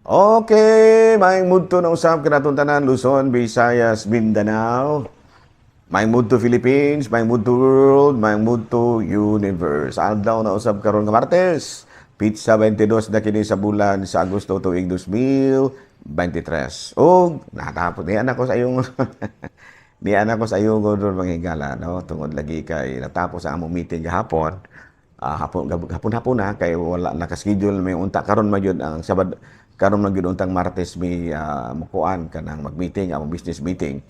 Okay, maayong mudto na usab kanatong tanan, Luzon, Visayas, Mindanao. Maayong mudto Philippines, maayong mudto world, maayong mudto universe. Adlaw na usab karon nga Martes. Petsa 22 na kini sa bulan sa Agosto tuig 2023. Og natapos niya ako sa iyong niya ako sa iyong ron, mga higala, no, tungod lagi kay natapos ang among meeting gahapon. Hapon hapon hapon na kay wala naka-schedule may unta karon man gyud ang Sabado, karon man gyud untang Martes may mukuan kanang mag-meeting, among business meeting.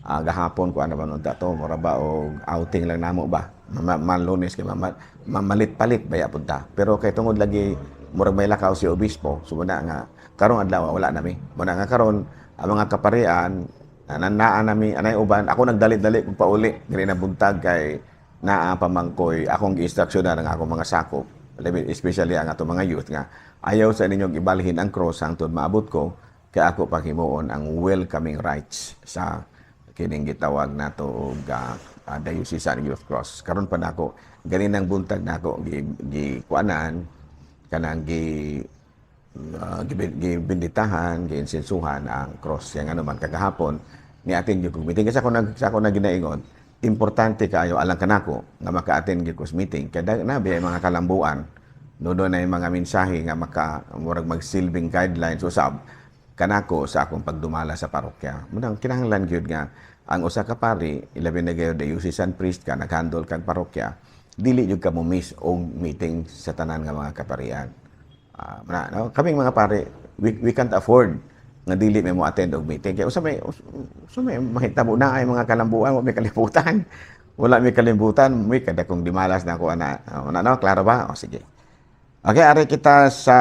Gahapon kuan naman unta to, mura ba og outing lang namo ba. Malunes kay mamalit-palit baya punta. Pero kay tungod lagi murag may lakaw si obispo, so muna nga karong adlaw wala nami. Muna nga karon ang mga kaparian naa nami anay uban. Ako nagdali-dali kog pauli diri na buntag kay naa pamangkoy akong gi-instruksyonan ang akong mga sakop, especially ang atong mga youth, nga ayaw sa ninyong ibalhin ang cross hangtod maabot ko kay ako paghimuon ang welcoming rites sa kining gitawag nato og Diocesan Youth Cross. Karon pa nako ganinang buntag nako gi, gi kuanan kanang gi gibinditahan, giinsensuhan ang cross. Yang ano man kagahapon ni atin gyud kog meeting kasi ako nag sa ako na ginaingon, importante kaayo alang kanako nga maka-attend gyud ko sa meeting kay nabi ay mga kalambuan no, doon ay mga mensahe nga maka murag magsilbing guidelines usab kanako sa akong pagdumala sa parokya. Munang kinahanglan gyud nga ang usa ka pari, ilabi na gayud diocesan priest ka, naghandle kag parokya, dili gyud ka mo miss og meeting sa tanan nga mga kaparian. Muna, no? Kaming mga pare, we can't afford nga dili may mo attend og meeting. Kaya usa may mahitabo na ay mga kalambuan, wa may kalibutan. Wala may kalimbutan, may kada kung dimalas na ako ana. Oh, na, no, klaro ba? O sige. Okay, ari kita sa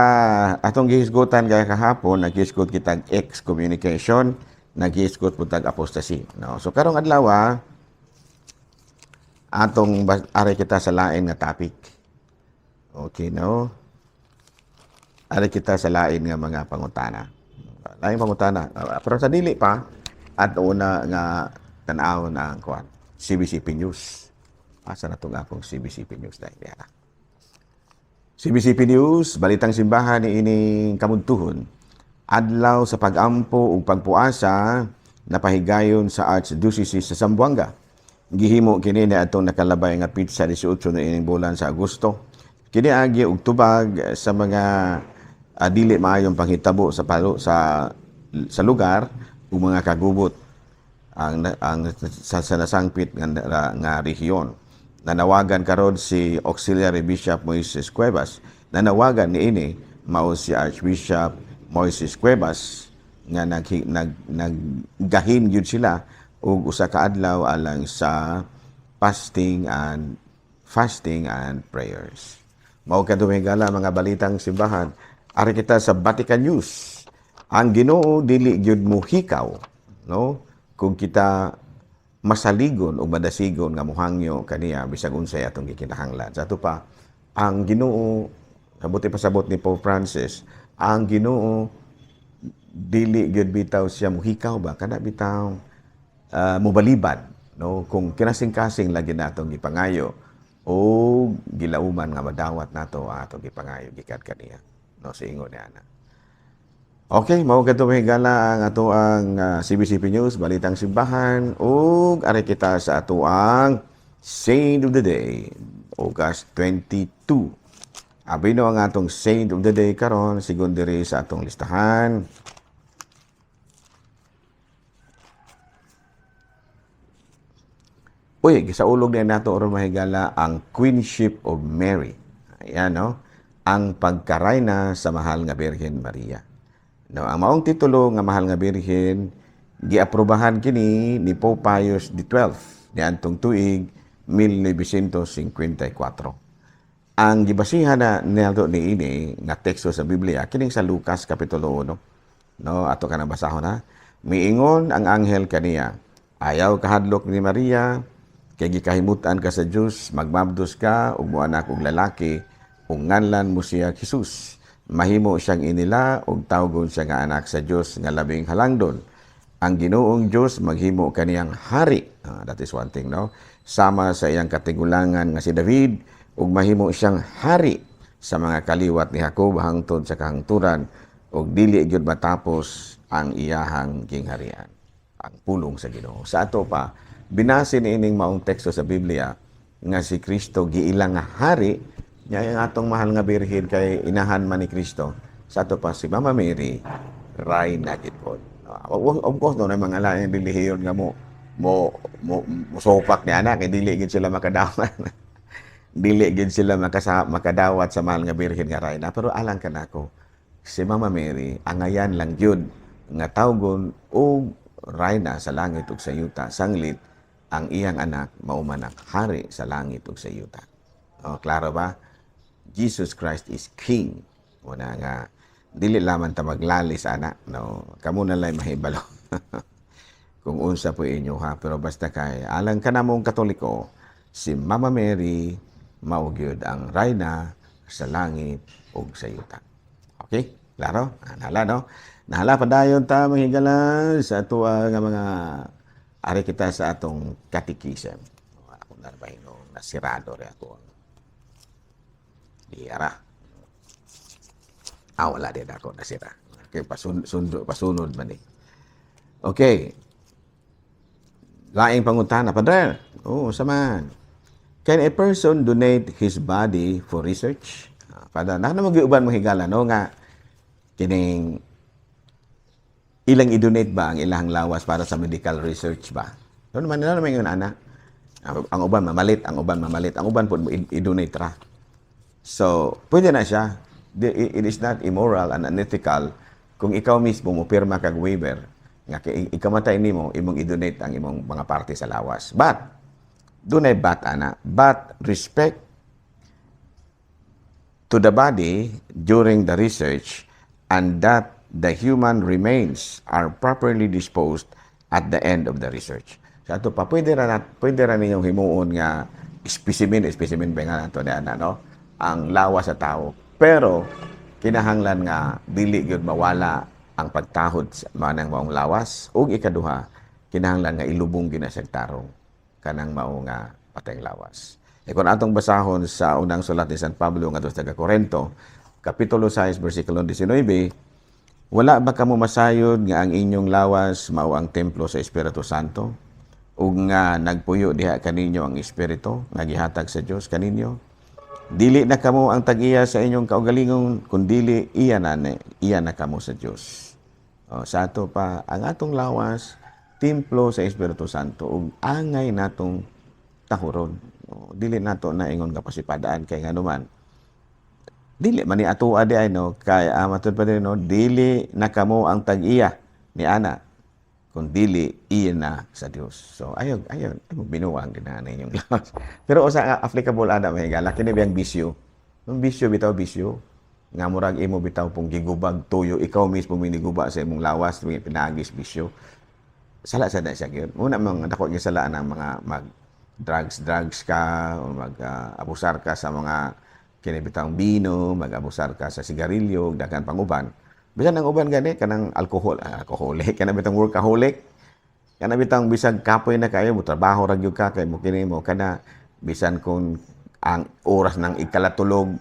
atong gihisgutan gaya kahapon, naghisgot kitag excommunication, naghisgot pud tag apostasy, no? So karong adlaw atong ari kita sa lain nga topic. Okay, no? Ari kita sa lain nga mga pangutana. Lain pangutana. Pero sa dili pa at una nga tan-aw na ang kuan, CBCP News. Asa na tong akong CBCP News dahil diha. CBCP News, balitang simbahan ni ining kamudtuhon. Adlaw sa pag-ampo ug pagpuasa napahigayon sa Archdiocese sa Zamboanga. Gihimo kini ni atong nakalabay nga petsa 18 na ining bulan sa Agosto. Kini agi og tubag sa mga dili maayong panghitabo sa palo sa sa lugar ug mga kagubot ang sa nasangpit nga rehiyon. Nanawagan karon si Auxiliary Bishop Moises Cuevas. Nanawagan niini mao si Archbishop Moises Cuevas nga nag, nag, naggahin gyud sila og usa ka adlaw alang sa fasting and prayers. Mao kadto, higala, mga balitang simbahan. Ari kita sa Vatican News. Ang Ginoo dili gyud mohikaw, no? Kung kita masaligon o madasigon nga muhangyo kaniya bisag unsay atong gikinahanglan. Sa ato pa, ang Ginoo, sabuti pasabot ni Pope Francis, ang Ginoo dili gyud bitaw siya muhikaw ba, kana bitaw mubalibad, no, kung kinasing-kasing lagi natong gipangayo o gilauman nga madawat nato ang atong gipangayo gikan kaniya, no, sa ingon niya ana. Okay, mao kadto, higala, ang ato ang CBCP News, balitang simbahan, ug ari kita sa ato ang Saint of the Day, August 22. Abi no ang atong Saint of the Day karon sigon diri sa atong listahan. Uy, gisaulog na nato aron, mahigala, ang Queenship of Mary. Ayan, no? Ang pagkarayna sa Mahal nga Birhen Maria. No, ang maong titulo nga Mahal nga Birhen giaprobahan kini ni Pope Pius XII niadtong tuig 1954. Ang gibasihan na niadto niini nga teksto sa Biblia kining sa Lucas kapitulo 1. No, ato ka nang basahon ha. Miingon ang anghel kaniya, "Ayaw kahadlok ni Maria, kay gikahimutan ka sa Dios, magmabdos ka ug moanak og lalaki ug nganlan mo siya Jesus. Mahimo siyang inila ug tawgon siya nga anak sa Dios nga labing halangdon. Ang Ginoong Dios maghimo kaniyang hari." That is one thing, no? "Sama sa iyang katigulangan nga si David, ug mahimo siyang hari sa mga kaliwat ni Jacob hangtod sa kahangturan. Ug dili gyud matapos ang iyahang gingharian. Ang pulong sa Ginoo. Sa ato pa, binase niining maong teksto sa Biblia nga si Kristo giila nga hari nya, ang atong mahal nga Birhen kay inahan man ni Kristo. Sa ato pa, si Mama Mary rayna gid pod. Of course, no, na mga laing relihiyon nga mo musopak ni ana kay dili gid sila makadawat. Dili gid sila makadawat sa mahal nga Birhen nga rayna. Pero alang kanako, si Mama Mary angayan lang gyud nga tawgon og rayna sa langit ug sa yuta sanglit ang iyang anak mao man ang hari sa langit ug sa yuta. Oh, klaro ba? Jesus Christ is King. Una nga dili lamang ta maglalis ana, no? Kamo na lang mahibalo kung unsa po inyo ha, pero basta kay alang kanamong Katoliko, si Mama Mary mao gyud ang rayna sa langit ug sa yuta. Okay? Klaro? Ah, nahala, no? Nahala, padayon ta, mga higala, sa ato nga mga ari kita sa atong katikisem. Ako na ba nasirado rin ako ang diara. Ah, wala din ako nasira. Okay, pasun sundo, pasunod man eh. Okay. Laing pangutana, Padre. Oo, saman. Can a person donate his body for research? Ah, Padre, na naman uban mo higala, no, nga kining ilang i-donate ba ang ilang lawas para sa medical research ba? Ano naman yun, ana? Ang uban mamalit, ang uban mamalit, ang uban po i-donate ra. So, pwede na siya. It is not immoral and unethical kung ikaw mismo mo pirma kag waiver nga kay ikamatay nimo, imong i-donate ang imong mga parte sa lawas. But dunay but ana, but respect to the body during the research and that the human remains are properly disposed at the end of the research. Sa ato pa, pwede ra ninyong himuon nga specimen, specimen ba nga nato ni ana, no? Ang lawas sa tao. Pero kinahanglan nga dili gyud mawala ang pagtahod sa manang maong lawas ug ikaduha, kinahanglan nga ilubong gyud na sa tarong kanang mao nga patayng lawas. E kung atong basahon sa unang sulat ni San Pablo ngadto sa taga-Korento, Kapitulo 6, versikulo 19, "Wala ba kamo masayod nga ang inyong lawas mao ang templo sa Espiritu Santo ug nga nagpuyo diha kaninyo ang Espiritu nga gihatag sa Dios kaninyo? Dili na kamo ang tag-iya sa inyong kaugalingon, kundili iya na kamo sa Dios." O, sa ato pa, ang atong lawas templo sa Espiritu Santo ug angay natong tahuron. O, dili nato na ingon nga pasipadaan kay nganuman dili man ni atoa di ay, no? Kay matud pa din, no, dili na kamo ang tag-iya ni ana kun dili iya na sa Dios. So ayo ayo ayo binuang ginana inyong lawas. Pero usa nga applicable ana, may higala, kini biyang bisyo. Yung bisyo bitaw, bisyo nga murag imo bitaw pong gigubag tuyo, ikaw mismo miniguba sa imong lawas pinaagis bisyo. Sala sa na siya gyud. Muna mga dako gyud sala ang mga mag drugs drugs ka o mag abusar ka sa mga kini bitawng bino, mag-abusar ka sa sigarilyo, daghan pang uban. Bisan ang uban gani kanang alcohol, alcoholic, kana bitang workaholic. Kana bitang bisag kapoy na kayo, mo trabaho ra gyud ka kay mo kini mo kana bisan kung ang oras ng ikalatulog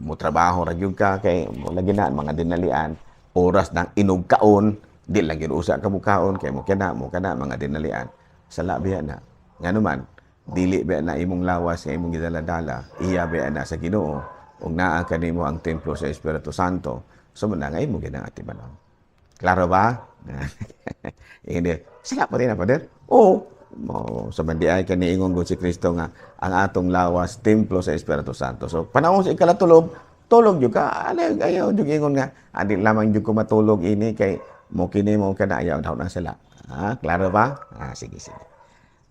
mo trabaho ra gyud ka kay mo lagi na mga dinalian. Oras ng inugkaon, di lang gyud usa ka mukaon kay mo kana mga dinalian. Sala biya na. Ngano man dili biya na imong lawas nga imong gidala-dala, iya biya na sa Ginoo ug naa kanimo ang templo sa Espiritu Santo. So man nga imo ginang atimanon. Klaro ba? Hindi. Sala pa rin na, Pader. Oo. Mo sa bandi ay kaniingon gud si Kristo nga ang atong lawas templo sa Espiritu Santo. So panahon sa ikalatulog, tulog jud ka. Ayaw, ayaw jud ingon nga adi lamang jud ko matulog ini kay mo kini mo kana, ayaw daw na sila. Ha, klaro ba? Ah, sige, sige.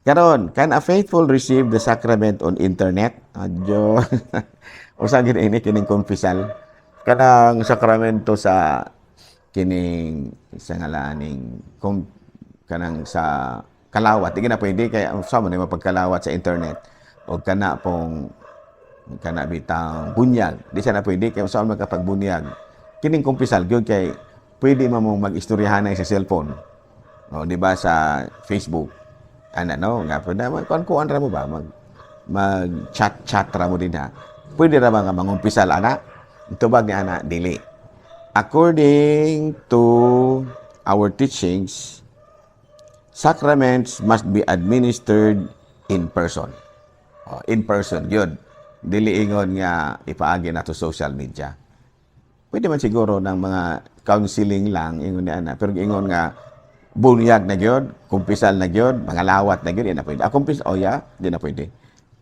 Karon, can a faithful receive the sacrament on internet? Adyo. Usa gid ini kining confessal. Kanang sakramento sa kining sa ngalaning kanang sa kalawat di na pwede kay sa mo ni mapagkalawat sa internet o kana pong kana bitang bunyag, di siya na pwede kay sa man makapagbunyag. Kining kumpisal gyud kay pwede man mong mag-istoryahanay sa cellphone o, di ba, sa Facebook ana, no, nga pwede man kuan kuan ra mo ba, mag mag chat chat ra mo din ha. Pwede ra ba nga mangumpisal ana? Tubag ni ana, dili. According to our teachings, sacraments must be administered in person. Oh, in person, yun. Dili ingon nga ipaagi na to social media. Pwede man siguro ng mga counseling lang, ingon ni ana. Pero ingon nga, bunyag na gyud, kumpisal na gyud, mga lawat na gyud, di na pwede. Ah, kumpis, oh yeah, di na pwede.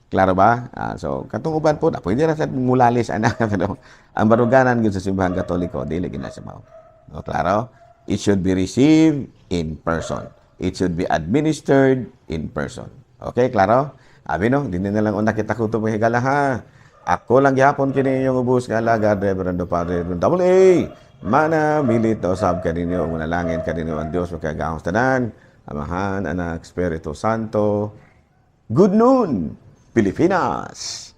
Klaro ba? Ah, so, katong uban po, na pwede ra sa mulalis, ana. Pero ang baruganan gyud sa Simbahang Katoliko, dili gyud na sa mao. No, klaro? It should be received in person. It should be administered in person. Okay, klaro? Abi no, di na lang una kita kutob higala ha. Ako lang gihapon kini inyong ubos nga alagad, Reverendo Padre Double A. Mana milit na usab kaninyo ang manalangin kaninyo ang Dios makagagahom tanan. Amahan, Anak, Espiritu Santo. Good noon, Pilipinas!